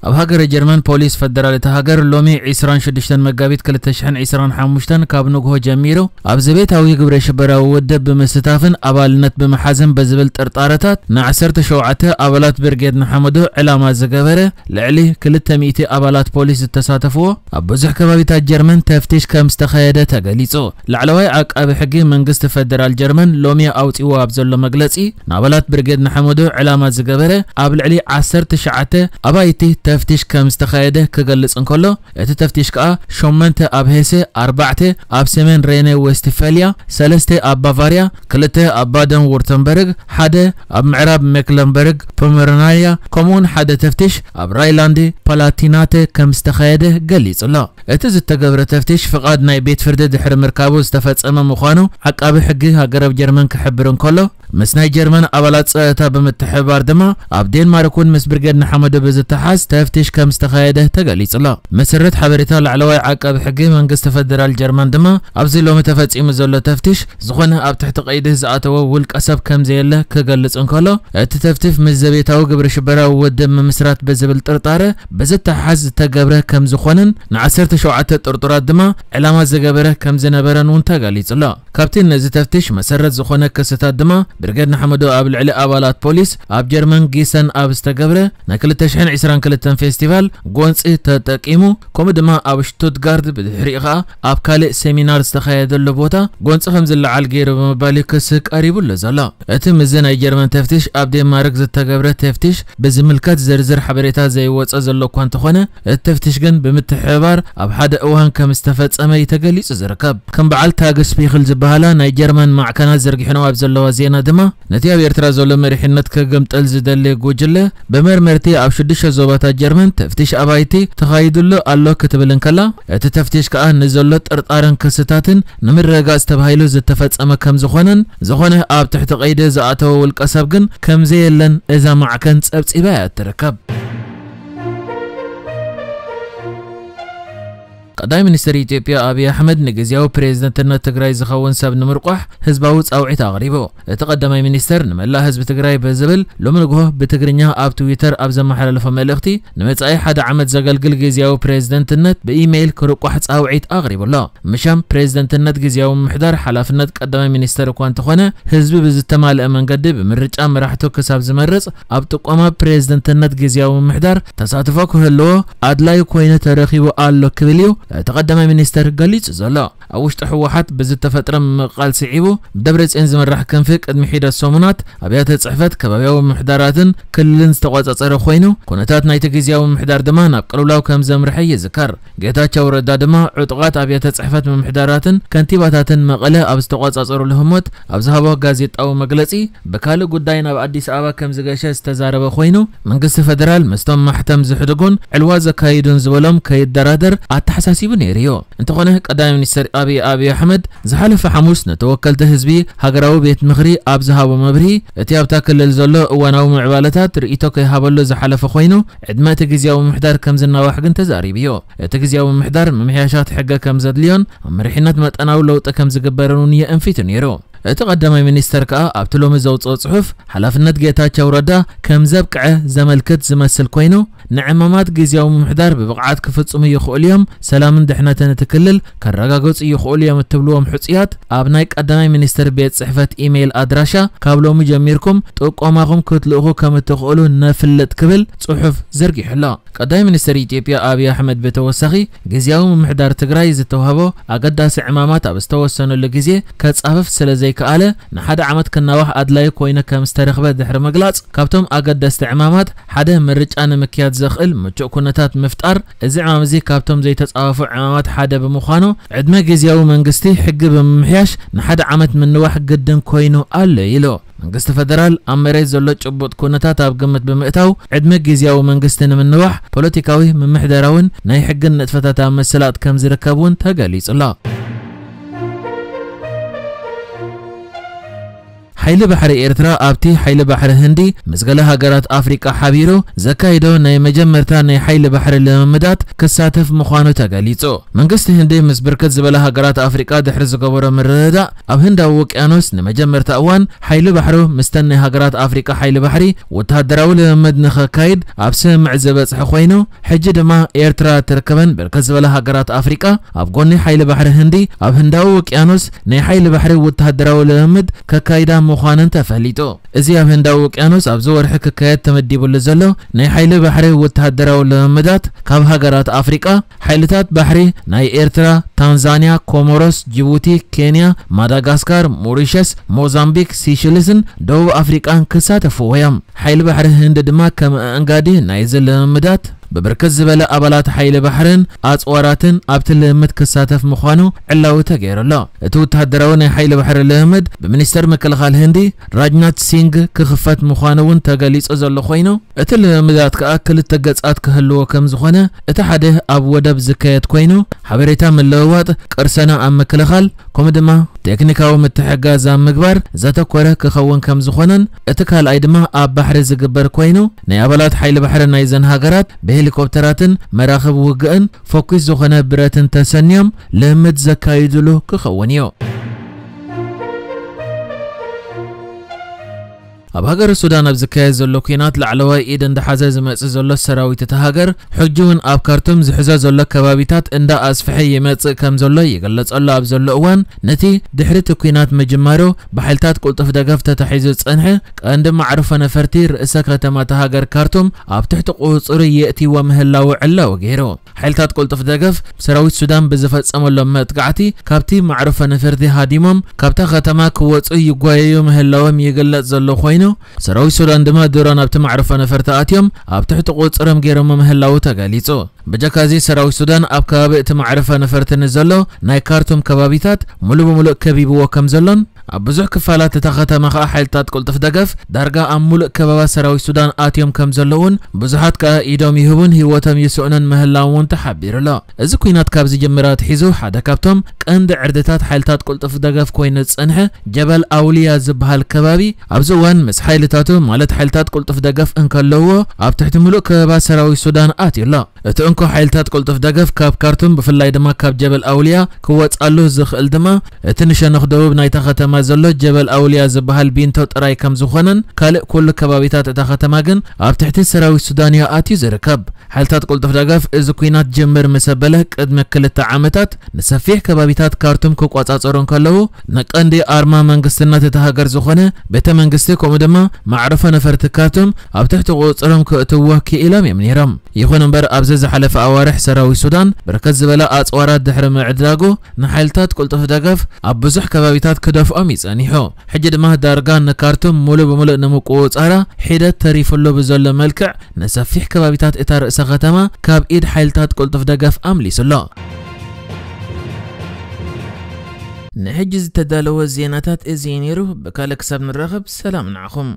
ኣብ ሃገረ ጀርመን፣ ፖሊስ ፈደራል እታ ሃገር ሎሚ ዕስራን ሽዱሽተን መጋቢት ክልተ ሽሕን ዕስራን ሓሙሽተን ካብ ንግሆ ጀሚሩ ኣብ ዘቤታዊ ግብረ ሽበራዊ ውድብ ብምስታፍን ኣባልነት ብምሓዝን በዝብል ጥርጣረታት ንዓሰርተ ሸውዓተ ኣባላት ብርጌድ ንሓመዱ ዕላማ ዝገበረ ልዕሊ ክልተ ሚእቲ ኣባላት ፖሊስ ዝተሳተፍዎ ኣብ ብዙሕ ከባቢታት ጀርመን ተፍቲሽ ከም ዝተኻየደ ተገሊጹ። ላዕለዋይ ዓቃቢ ሕጊ መንግስቲ ፈደራል ጀርመን ሎሚ ኣውጺዎ ኣብ ዘሎ መግለጺ፣ ንኣባላት ብርጌድ ንሓመዱ ዕላማ ዝገበረ ኣብ ልዕሊ ዓሰርተ ትሽዓተ ኣባይቲ ተፍቲሽ ከም ዝተኻየደ ክገልጽ እንከሎ፣ እቲ ተፍቲሽ ከኣ ሸሞንተ ኣብ ሄሰ፣ ኣርባዕተ ኣብ ሰሜን ሬነ ዌስትፋልያ፣ ሰለስተ ኣብ ባቫርያ፣ ክልተ ኣብ ባደን ዉርተምበርግ፣ ሓደ ኣብ ምዕራብ ሜክለንበርግ ፖመራንያ፣ ከምኡውን ሓደ ተፍቲሽ ኣብ ራይላንድ ፓላቲናተ ከም ዝተኻየደ ገሊጹ ኣሎ። እቲ ዝተገብረ ተፍቲሽ ፍቓድ ናይ ቤት ፍርዲ ድሕሪ ምርካቡ ዝተፈጸመ ምዃኑ ዓቃቢ ሕጊ ሃገረ ጀርመን ክሕብር እንከሎ፣ ምስ ናይ ጀርመን ኣባላት ጸጥታ ብምትሕብባር ድማ ኣብ ዴንማርክ እውን ምስ ብርጌድ ንሓመዱ ብዝተሓዝ ተፍቲሽ ከም ዝተኻየደ ተገሊጹ ኣሎ። መሰረት ሓበሬታ ላዕለዋይ ዓቃቢ ሕጊ መንግስቲ ፈደራል ጀርመን ድማ ኣብዚ ሎሚ ተፈጺሙ ዘሎ ተፍቲሽ ዝኾነ ኣብ ትሕቲ ቀይዲ ዝኣተወ ውልቀ ሰብ ከም ዘየለ ክገልጽ እንከሎ፣ እቲ ተፍቲሽ ምስ ዘቤታዊ ግብረ ሽበራዊ ውድብ ምምስራት ብዝብል ጥርጣረ ብዝተሓዝ ዝተገብረ ከም ዝኾነን ንዓሰርተ ሸውዓተ ጥርጡራት ድማ ዕላማ ዝገበረ ከም ዝነበረን እውን ተገሊጹ ኣሎ። ካብቲ ነዚ ተፍቲሽ መሰረት ዝኾነ ክስታት ድማ ብርጌድ ንሓመዱ ኣብ ልዕሊ ኣባላት ፖሊስ ኣብ ጀርመን ጊሰን ኣብ ዝተገብረ ናይ ክልተ ሽሕን ዕስራን ክልተን ፌስቲቫል ጎንጺ ተጠቂሙ፣ ከምኡ ድማ ኣብ ሽቱትጋርት ብድሕሪኡ ኸኣ ኣብ ካልእ ሴሚናር ዝተኻየደሉ ቦታ ጎንጺ ከም ዝለዓል ገይሩ ብምባል እዩ ክሲ ቀሪቡሉ ዘሎ። እቲ ምስዚ ናይ ጀርመን ተፍቲሽ ኣብ ዴንማርክ ዝተገብረ ተፍቲሽ ብዝምልከት ዝርዝር ሓበሬታ ዘይወጸ ዘሎ እኳ እንተኾነ፣ እቲ ተፍቲሽ ግን ብምትሕብባር ኣብ ሓደ እዋን ከም ዝተፈጸመ እዩ ተገሊጹ ዝርከብ። ከም በዓል ታግ ስፒክል ዝበሃላ ናይ ጀርመን ማዕከናት ዘርጊሕንኦ ኣብ ዘለዋ ዜና ድማ፣ ነቲ ኣብ ኤርትራ ዘሎ መሪሕነት ክግምጥል ዝደሊ ጉጅለ ብመርመርቲ ኣብ ሽዱሽተ ዞባታት ጀርመን ተፍቲሽ ኣባይቲ ተኻይዱሉ ኣሎ ክትብል እንከላ፣ እቲ ተፍቲሽ ከኣ ንዘሎ ጥርጣረን ክስታትን ንምርግጋጽ ተባሂሉ ዝተፈጸመ ከም ዝኾነን፣ ዝኾነ ኣብ ትሕቲ ቀይዲ ዝኣተወ ውልቀ ሰብ ግን ከም ዘየለን እዛ ማዕከን ጸብጺባ እያ እትርከብ። ቀዳማይ ሚኒስትር ኢትዮጵያ ኣብይ ኣሕመድ ንግዝያዊ ፕሬዝደንትነት ትግራይ ዝኸውን ሰብ ንምርቋሕ ህዝባዊ ጻውዒት ኣቕሪቡ። እቲ ቀዳማይ ሚኒስተር ንመላእ ህዝቢ ትግራይ ብዝብል ሎሚ ንግሆ ብትግርኛ ኣብ ትዊተር ኣብ ዘመሓላለፎ መልእኽቲ፣ ንመጻኢ ሓደ ዓመት ዘገልግል ግዝያዊ ፕሬዝደንትነት ብኢሜይል ክርቋሕ ጻውዒት ኣቕሪቡ ኣሎ። ምሻም ፕሬዝደንትነት ግዝያዊ ምምሕዳር ሓላፍነት ቀዳማይ ሚኒስተር እኳ እንተኾነ፣ ህዝቢ ብዝተማልአ መንገዲ ብምርጫ መራሕቱ ክሳብ ዝመርጽ ኣብ ጥቆማ ፕሬዝደንትነት ግዝያዊ ምምሕዳር ተሳትፎ ክህልዎ ኣድላዩ ኮይኑ ተረኺቡ ኣሎ ክብል እዩ እቲ ቀዳማይ ሚኒስተር ገሊጹ ዘሎ። ኣብ ውሽጢ ህወሓት ብዝተፈጥረ ምምቕቓል ስዒቡ፣ ብደብረጽዮን ዝምራሕ ክንፊ ቅድሚ ሒደት ሰሙናት ኣብያተ ጽሕፈት ከባብያዊ ምምሕዳራትን ክልልን ዝተቖጻጸረ ኮይኑ፣ ኩነታት ናይቲ ግዝያዊ ምምሕዳር ድማ ናብ ቅልውላው ከም ዘምርሐ ይዝከር። ጌታቸው ረዳ ድማ ዕጡቓት ኣብያተ ጽሕፈት ምምሕዳራትን ከንቲባታትን መቐለ ኣብ ዝተቖጻጸሩሉ ህሞት ኣብ ዝሃቦ ጋዜጣዊ መግለጺ፣ ብካልእ ጉዳይ ናብ ኣዲስ ኣበባ ከም ዝገሸ ዝተዛረበ ኮይኑ፣ መንግስቲ ፈደራል ምስቶም ማሕተም ዝሕድጉን ዕልዋ ዘካይዱን ዝበሎም ከይደራደር ኣተሓሳሲቡ ነይሩ እዩ። እንተኾነ ቀዳማይ ሚኒስተር ኣብይ፣ ኣብይ ኣሕመድ ዝሓለፈ ሓሙስ ንተወከልቲ ህዝቢ ሃገራዊ ቤት ምኽሪ ኣብ ዝሃቦ መብርሂ፣ እቲ ኣብታ ክልል ዘሎ እዋናዊ ምዕባለታት ርእይቶ ከይሃበሉ ዝሓለፈ ኮይኑ፣ ዕድመ እቲ ግዝያዊ ምምሕዳር ከም ዝናዋሕ ግን ተዛሪቡ እዩ። እቲ ግዝያዊ ምምሕዳር ምምሕያሻት ሕገ ከም ዘድልዮን ኣብ መሪሕነት መጠናዊ ለውጢ ከም ዝግበርን እውን የእንፊቱ ነይሩ። እቲ ቀዳማይ ሚኒስተር ከኣ ኣብቲ ሎሚ ዘውጽኦ ጽሑፍ፣ ሓላፍነት ጌታቸው ረዳ ከም ዘብቅዐ ዘመልክት ዝመስል ኮይኑ፣ ንዕማማት ግዝያዊ ምምሕዳር ብብቕዓት ክፍጽሙ ይኽእሉ እዮም፣ ሰላምን ድሕነትን እቲ ክልል ከረጋግጹ ይኽእሉ እዮም እትብልዎም ሕጹያት ኣብ ናይ ቀዳማይ ሚኒስተር ቤት ጽሕፈት ኢሜይል ኣድራሻ ካብ ሎሚ ጀሚርኩም ጥቆማኹም ክትልእኹ ከም እትኽእሉ ነፍልጥ ክብል ጽሑፍ ዘርጊሑ ኣሎ። ቀዳማይ ሚኒስተር ኢትዮጵያ ኣብይ ኣሕመድ ብተወሳኺ፣ ግዝያዊ ምምሕዳር ትግራይ ዝተዋህቦ ኣገዳሲ ዕማማት ኣብ ዝተወሰነሉ ግዜ ከጻፍፍ ስለ ዘይከኣለ፣ ንሓደ ዓመት ክናዋሕ ኣድላዪ ኮይኑ ከም ዝተረኽበ ድሕሪ ምግላጽ፣ ካብቶም ኣገደስቲ ዕማማት ሓደ ምርጫ ንምክያድ ዘኽእል ምቹእ ኩነታት ምፍጣር፣ እዚ ዕማም እዚ ካብቶም ዘይተጻፈፉ ዕማማት ሓደ ብምዃኑ፣ ዕድመ ግዝያዊ መንግስቲ ሕጊ ብምምሕያሽ ንሓደ ዓመት ምንዋሕ ግድን ኮይኑ ኣሎ ኢሉ። መንግስቲ ፈደራል ኣብ መሬት ዘሎ ጭቡጥ ኩነታት ኣብ ግምት ብምእታው፣ ዕድመ ግዝያዊ መንግስቲ ንምንዋሕ ፖለቲካዊ፣ ምምሕዳራውን ናይ ሕግን ንጥፈታት ኣብ ምስላጥ ከም ዝርከብ እውን ተገሊጹ ኣሎ። ሓይሊ ባሕሪ ኤርትራ ኣብቲ ሓይሊ ባሕሪ ህንዲ ምስ ገለ ሃገራት ኣፍሪቃ ሓቢሩ ዘካይዶ ናይ መጀመርታ ናይ ሓይሊ ባሕሪ ልምምዳት ክሳተፍ ምዃኑ ተገሊጹ። መንግስቲ ህንዲ ምስ ብርክት ዝበለ ሃገራት ኣፍሪቃ ድሕሪ ዝገበሮ ምርድዳእ፣ ኣብ ህንዳዊ ውቅያኖስ ንመጀመርታ እዋን ሓይሊ ባሕሩ ምስተን ናይ ሃገራት ኣፍሪቃ ሓይሊ ባሕሪ ወተሃደራዊ ልምምድ ንኸካይድ ኣብ ስምምዕ ዝበጽሐ ኮይኑ፣ ሕጂ ድማ ኤርትራ ትርከበን ብርክት ዝበለ ሃገራት ኣፍሪቃ ኣብ ጎኒ ሓይሊ ባሕሪ ህንዲ ኣብ ህንዳዊ ውቅያኖስ ናይ ሓይሊ ባሕሪ ወተሃደራዊ ልምምድ ከካይዳ ምዃነን ተፈሊጡ። እዚ ኣብ ህንዳዊ ውቅያኖስ ኣብዚ ወርሒ ክካየድ ተመዲቡሉ ዘሎ ናይ ሓይሊ ባሕሪ ወተሃደራዊ ልምምዳት ካብ ሃገራት ኣፍሪቃ፣ ሓይልታት ባሕሪ ናይ ኤርትራ፣ ታንዛንያ፣ ኮሞሮስ፣ ጅቡቲ፣ ኬንያ፣ ማዳጋስካር፣ ሞሪሸስ፣ ሞዛምቢክ፣ ሲሸልስን ደቡብ ኣፍሪቃን ክሳተፍዎ እዮም። ሓይሊ ባሕሪ ህንዲ ድማ ከም ኣእንጋዲ ናይዚ ልምምዳት ብብርክት ዝበለ ኣባላት ሓይሊ ባሕርን ኣጽዋራትን ኣብቲ ልምምድ ክሳተፍ ምዃኑ ዕላዊ ተገይሩ ኣሎ። እቲ ወተሃደራዊ ናይ ሓይሊ ባሕሪ ልምምድ ብሚኒስተር ምክልኻል ህንዲ ራጅናት ሲንግ ክኽፈት ምዃኑ እውን ተገሊጹ ዘሎ ኮይኑ፣ እቲ ልምምዳት ከኣ ክልተ ገጻት ክህልዎ ከም ዝኾነ፣ እቲ ሓደ ኣብ ወደብ ዝካየድ ኮይኑ፣ ሓበሬታ ምልውዋጥ፣ ቅርሰና ኣብ ምክልኻል፣ ከምኡ ድማ ቴክኒካዊ ምትሕግጋዝ ኣብ ምግባር ዘተኮረ ክኸውን ከም ዝኾነን፣ እቲ ካልኣይ ድማ ኣብ ባሕሪ ዝግበር ኮይኑ፣ ናይ ኣባላት ሓይሊ ባሕሪ ናይዘን ሃገራት ብሄሊኮፕተራትን መራኽብ ውግእን ፈኲስ ዝኾነ ብረትን ተሰንዮም ልምምድ ዘካይድሉ ክኸውን እዩ። ኣብ ሃገረ ሱዳን ኣብ ዝካየድ ዘሎ ኲናት ላዕለዋይ ኢድ እንዳሓዘ ዝመጽእ ዘሎ ሰራዊት እታ ሃገር፣ ሕጂ እውን ኣብ ካርቱም ዝሕዞ ዘሎ ከባቢታት እንዳ ኣስፍሐ ይመጽእ ከም ዘሎ ይግለጸሉ ኣብ ዘሎ እዋን፣ ነቲ ድሕሪ እቲ ኲናት ምጅማሩ ብሓይልታት ቅልጡፍ ደገፍ ተታሒዙ ዝጸንሐ ቀንዲ መዕርፎ ነፈርቲ ርእሰ ከተማ እታ ሃገር ካርቱም ኣብ ትሕቲ ቁጽጽሩ የእትይዎ ምህላዉ ዕላዊ ገይሩ። ሓይልታት ቅልጡፍ ደገፍ ሰራዊት ሱዳን ብዝፈጸመሎም መጥቃዕቲ ካብቲ መዕርፎ ነፈርቲ ሃዲሞም ካብታ ከተማ ክወጹ ይጓየዩ ምህላዎም ይግለጽ ዘሎ ኮይኑ፣ ሰራዊት ሱዳን ድማ ድሮን ኣብቲ መዕርፎ ነፈርቲ ኣትዮም ኣብ ትሕቲ ቁጽሮም ገይሮሞ ምህላዉ ተገሊጹ። ብጀካ እዚ ሰራዊት ሱዳን ኣብ ከባቢ እቲ መዕርፎ ነፈርቲ ንዘሎ ናይ ካርቱም ከባቢታት ሙሉ ብሙሉእ ከቢብዎ ከም ዘሎን ኣብ ብዙሕ ክፋላት እታ ከተማ ከኣ ሓይልታት ቅልጡፍ ደገፍ ዳርጋ ኣብ ሙሉእ ከበባ ሰራዊት ሱዳን ኣትዮም ከም ዘለዉን ብዙሓት ከኣ ኢዶም ይህቡን ህይወቶም ይስእኑን ምህላዎም እውን ተሓቢሩ ኣሎ። እዚ ኲናት ካብ ዝጅምር ኣትሒዙ ሓደ ካብቶም ቀንዲ ዕርድታት ሓይልታት ቅልጡፍ ደገፍ ኮይኑ ዝጸንሐ ጀበል ኣውልያ ዝበሃል ከባቢ ኣብዚ እዋን ምስ ሓይልታቱ ማለት ሓይልታት ቅልጡፍ ደገፍ እንከለዎ ኣብ ትሕቲ ሙሉእ ከበባ ሰራዊት ሱዳን ኣትዩ ኣሎ። እቲ እንኮ ሓይልታት ቅልጡፍ ደገፍ ካብ ካርቱም ብፍላይ ድማ ካብ ጀበል ኣውልያ ክወጻሉ ዝኽእል ድማ እቲ ንሸነኽ ደቡብ ናይታ ከተማ ዘሎ ጀበል ኣውልያ ዝበሃል ቢንቶ ጥራይ ከም ዝኾነን ካልእ ኩሉ ከባቢታት እታ ከተማ ግን ኣብ ትሕቲ ሰራዊት ሱዳን እዩ ኣትዩ ዝርከብ። ሓይልታት ቅልጡፍ ደገፍ እዚ ኲናት ጅምር ምስ ኣበለ ቅድሚ ክልተ ዓመታት ንሰፊሕ ከባቢታት ካርቱም ክቆጻጸሩ እንከለዉ ንቀንዲ ኣርማ መንግስትነት እታ ሃገር ዝኾነ ቤተ መንግስቲ ከምኡ ድማ መዕርፎ ነፈርቲ ካርቱም ኣብ ትሕቲ ቁጽሮም ክእትዎ ክኢሎም እዮም ነይሮም። ይኹን እምበር ኣብዚ ዝሓለፈ ኣዋርሕ ሰራዊት ሱዳን ብርከት ዝበለ ኣጽዋራት ድሕሪ ምዕድዳጉ ንሓይልታት ቅልጡፍ ደገፍ ኣብ ብዙሕ ከባቢታት ክደፍኦም ይጸኒሑ። ሕጂ ድማ ዳርጋ ንካርቱም ሙሉ ብሙሉእ ንምቁጽጻራ ሒደት ተሪፉሉ ብዘሎ መልክዕ ንሰፊሕ ከባቢታት እታ ርእሰ ከተማ ካብ ኢድ ሓይልታት ቅልጡፍ ደገፍ ኣምሊሱ ኣሎ። ንሕጂ ዝተዳለወ ዜናታት እዚ እዩ ነይሩ። ብካልእ ክሳብ ንራኸብ ሰላም ንዓኹም።